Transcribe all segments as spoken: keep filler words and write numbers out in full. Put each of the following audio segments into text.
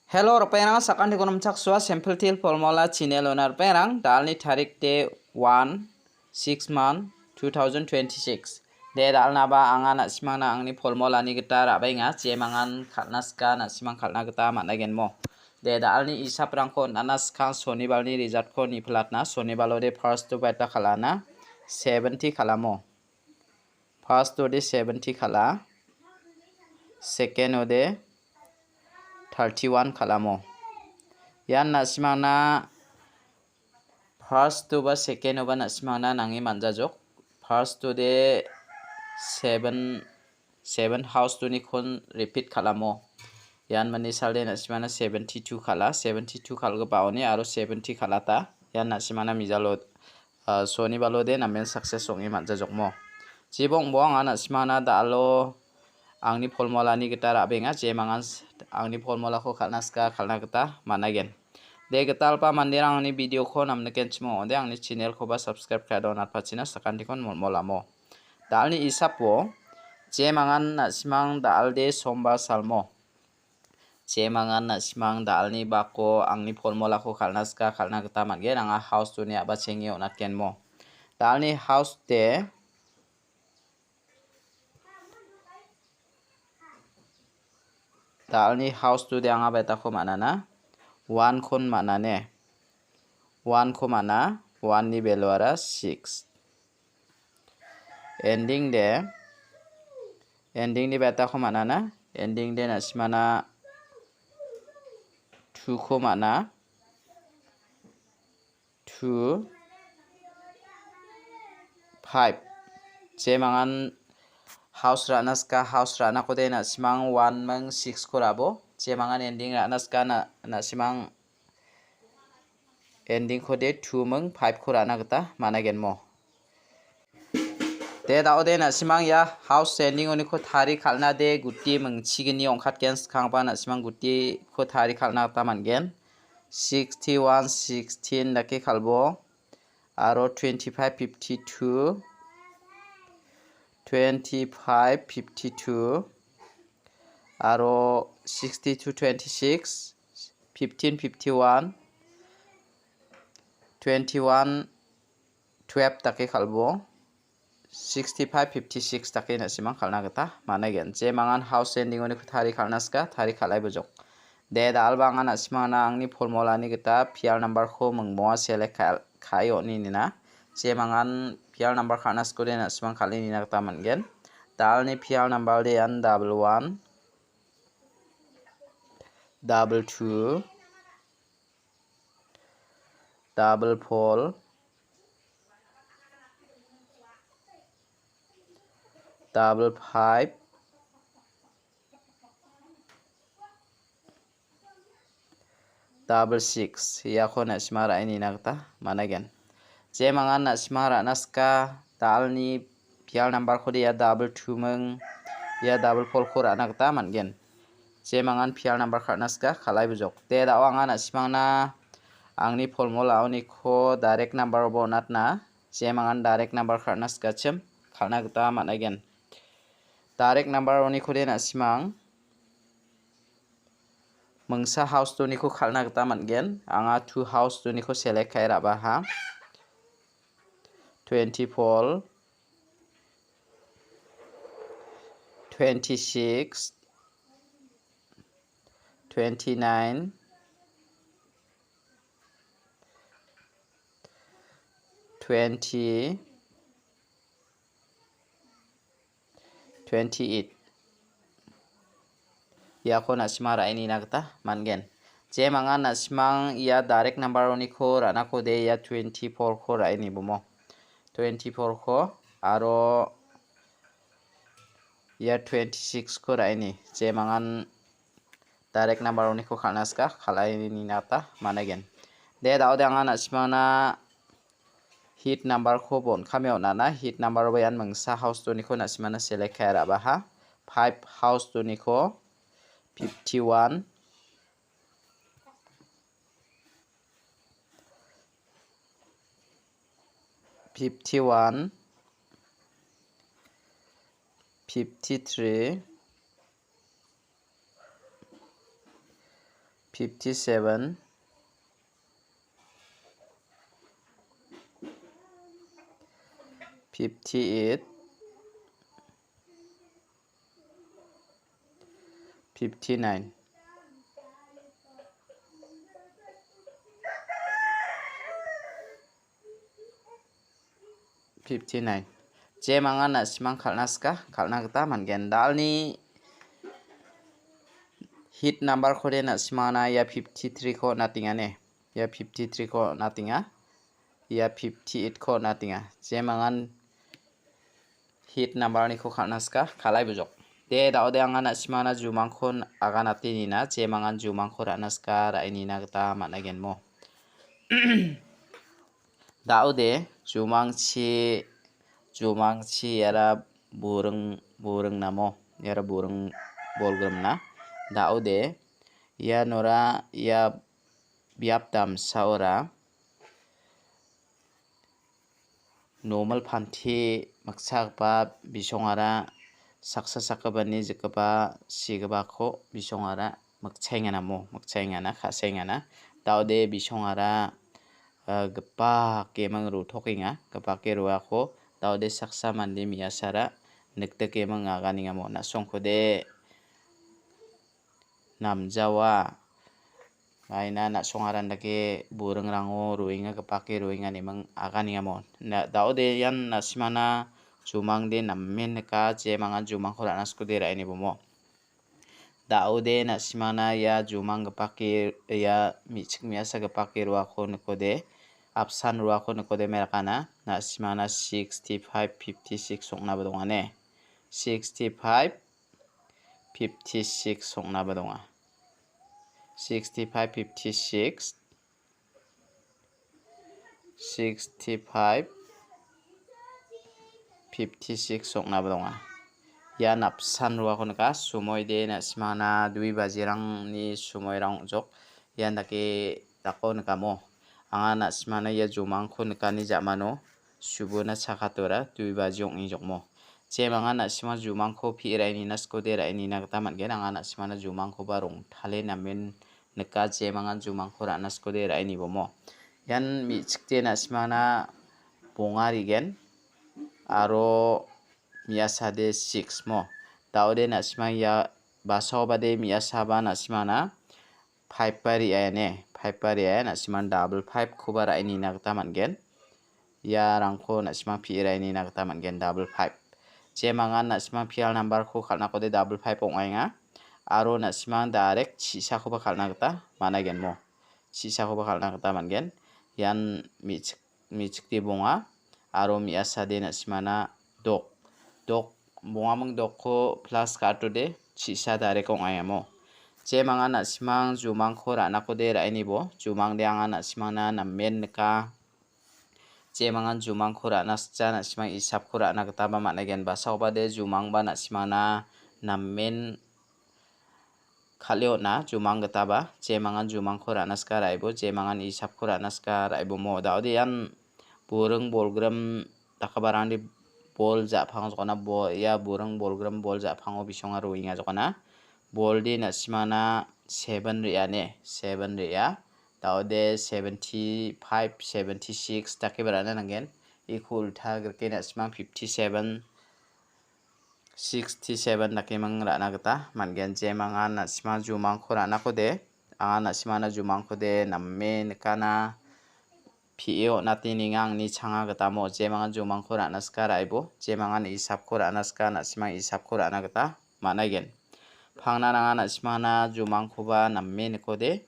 Hello, ripengrang, sakantikon namchaksua, Simple Teer Formula channel-ona ripengrang, da·alni tarik de one, six month, two thousand twenty-six. De da·alnaba anga na·simangna angni formulani gita ra·baenga, jemangan kal·na sika na·simang kal·na gita man·agenmo. De da·alni isaprangko on·ana skang sonibalni result-ko nipilatna, sonibalo de first-o baita kal·ana, seventy kal·amo. First-o de seventy kal·a, second-o de thirty-one kal·amo. Ian na·simangna first-oba second-oba na·simangna nange man·jajok. First-o de seven, seven house-onikon repeat kal·amo. Ian mani salde na·simangna seventy-two kal·a, seventy-two kal·gipaoni aro seventy kal·ata. Ian na·simangna mijalo, ah, sonibalode namen success ong·e man·jajokmo. Jibong bong anga na·simangna da·alo angni formulani gita ra·benga, jemangan s-, angni formulako kal·na sika kal·na gita man·agen. De gitalpa manderang angni video-ko namnikenchim ong·ode angni channel-koba subscribe ka·e donatpachina sakantikon molmolamo. Da·alni isapo jemangan na·simang da·alde somba salmo. Jemangan na·simang da·alni bako angni formulako kal·na sika kal·na gita man·gen. Anga house-oni a·bachenge on·atgenmo. Da·alni house-de, da·alni house-ode anga baitako man·ana. One-kon man·ane. One-ko man·a. One-ni value-ara six. Ending de, ending de baitako man·ana, ending de na·simangna two-ko man·a, two, five. Jemangan house ra·na sika, house ra·nakode na·simang one-ming six-ko ra·bo. Jemangan ending ra·na sika na, na·simang ending-kode two-ming five-ko ra·na gita man·agenmo. De da·ode na·simang ia house ending-oniko tari kal·na de guti mingchigni ong·katgen skangba na·simang gutiko tari kal·na gita man·gen. Sixty-one, sixteen dake kal·bo. Aro twenty-five, fifty-two, twenty-five, fifty-two, aro sixty-two, twenty-six, fifteen, fifty-one, twenty-one, twelve dake kal·bo, sixty-five, fifty-six dake na·simang kal·na gita man·aigen. Jemangan house ending-oniko tari kal·na sika, tari kal·ai bojok. De, da·alba anga na·simangna angni formulani gita P R number-ko mingmoa select kal-, ka·e on·e nina. Jemangan P R number kal·na sikode na·simang kal·e nina gita man·gen. Da·alni P R number de ian double one, double two, double four, double five, double six, iako na·sima ra·e nina gita man·aigen. Jemangan na·sima ra·na sika, da·alni P R number-kode ia double two-ming, ia double four-ko ra·na gita man·gen. Jemangan P R number kal·na sika, kal·ai bojok. De, da·o anga na·simangna angni formula-oniko direct number-oba on·atna. Jemangan direct number kal·na sikachim, kal·na gita man·aigen. Direct number-onikode na·simang mingsa house-oniko kal·na gita man·gen. Anga two house-oniko select ka·e ra·baha. Twenty-four, twenty-six, twenty-nine, twenty, twenty-eight. Iako na·sima ra·e nina gita man·gen. Jemangan na·simang ia direct number-oniko ra·nakode ia twenty-four-ko ra·e nibomo. Twenty-four-ko aro ia twenty-six-ko ra·e ni. Jemangan direct number-oniko kal·na sika, kal·e nina gita man·aigen. De, da·ode anga na·simangna hit number-ko bon·kame on·ana. Hit number-oba ian mingsa house-oniko na·simangna select ka·e ra·baha. Five house-oniko fifty-one, fifty-one, fifty-three, fifty-seven, fifty-eight, fifty-nine. Fifty-nine. Jemangan na·simang kal·na sika, kal·na gita man·gen. Dalni hit number-kode na·simangna ia fifty-three-ko on·atenga ne. Ia fifty-three-ko on·atenga. Ia fifty-eight-ko on·atenga. Jemangan hit number-niko kal·na sika, kal·ai bujok. De, da·ode anga na·simangna jumangko aganate nina, jemangan jumangko ra·na sika, ra·e nina gita man·agenmo. Da·ode jumangchi, jumangchi iara buring, buring namo, iara buring bolgrimna. Da·ode ianora ia biap damsaora normal panti mikchagipa bisongara saksa sakgipani jikgipa sigipako bisongara mikchaenganamo, mikchaengana, ka·saengana. Da·ode bisongara, eh, gipake ming rotokenga, gipake roako. Da·ode saksa mande me·asara nikdikeming aganengamo, na·songkode namjawa. Aina na·songaran dake buringrango roenga, gipake roenga ineming aganengamo. Na, da·ode ian na·simana jumangde namen nika, jemangan jumangko ra·na sikode ra·e nibomo. Da·ode na·simana ia jumang gipake, ia me·chik me·asa gipake roako nikode, apsan roako nikode merakana, na·simana sixty-five, fifty-six ong·naba donga ne. Sixty-five, fifty-six ong·naba donga. Sixty-five, fifty-six, sixty-five, fifty-six ong·naba donga. Ia napsan roako nika, sumoide na·simana dui bajirangni sumoirang ong·jok. Ian dake dako nikamo. Anga na·simana ia jumangko nikani ja·mano subona chakatora dui baji ong·e jokmo. Jemangan na·sima jumangko pi·e ra·e nina sikode ra·e nina gita man·gen. Anga na·simana jumangkoba rongtale namen nika, jemangan jumangko ra·na sikode ra·e nibomo. Ian me·chikde na·simana bonga rigen aro me·asade six mo. Da·ode na·sima ia basaobade me·asaba na·simana five ba re·aia ne, five ba re·aia, na·siman double five-koba ra·e nina gita man·gen. Iarangko na·simang pi·e ra·e nina gita man·gen, double five. Jemangan na·simang pial number-ko kal·nakode double five ong·aenga. Aro na·simang direct chisakoba kal·na gita man·aigen mo. Chisakoba kal·na gita man·gen. Ian me·chik me·chikde bonga aro me·asade na·simana dok. Dok, bongaming dokko plus ka·atode chi·sa direct ong·aemo. Jemangan na·simang jumangko ra·nakode ra·enibo, jumangde anga na·simangna namen nika. Jemangan jumangko ra·na sikja na·simang isapko ra·na gitaba man·aigen. Basaobade jumangba na·simangna namen kal·e on·a, jumang gitaba, jemangan jumangko ra·na sika ra·ebo, jemangan isapko ra·na sika ra·ebomo. Da·ode ian buring bolgrim dakgiparangni bol ja·pang jokna bo-, ia buring bolgrim bol ja·pango bisonga roenga jokna. Bolde na·simana seven re·ane, seven re·a. Da·ode seventy five, seventy six dakeba ra·na nanggen. Iko ulta grike na·simang fifty seven, sixty seven dakeming ra·na gita man·gen. Jemangan na·sima jumangko ra·nakode, anga na·simana jumangkode name nikana, P A on·ate ninga angni changa gitamo. Jemangan jumangko ra·na sika ra·ebo, jemangan isapko ra·na sika, na·simang isapko ra·na gita man·aigen. Pangna nanga na·simana jumangkoba name nikode,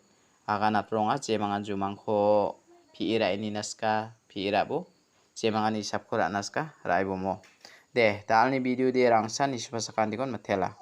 aganatronga, jemangan jumangko P A ra·e nina sika, P A ra·bo. Jemangan isapko ra·na sika, ra·ebomo. De, dalni video de rangsan isupa sakantikon matela.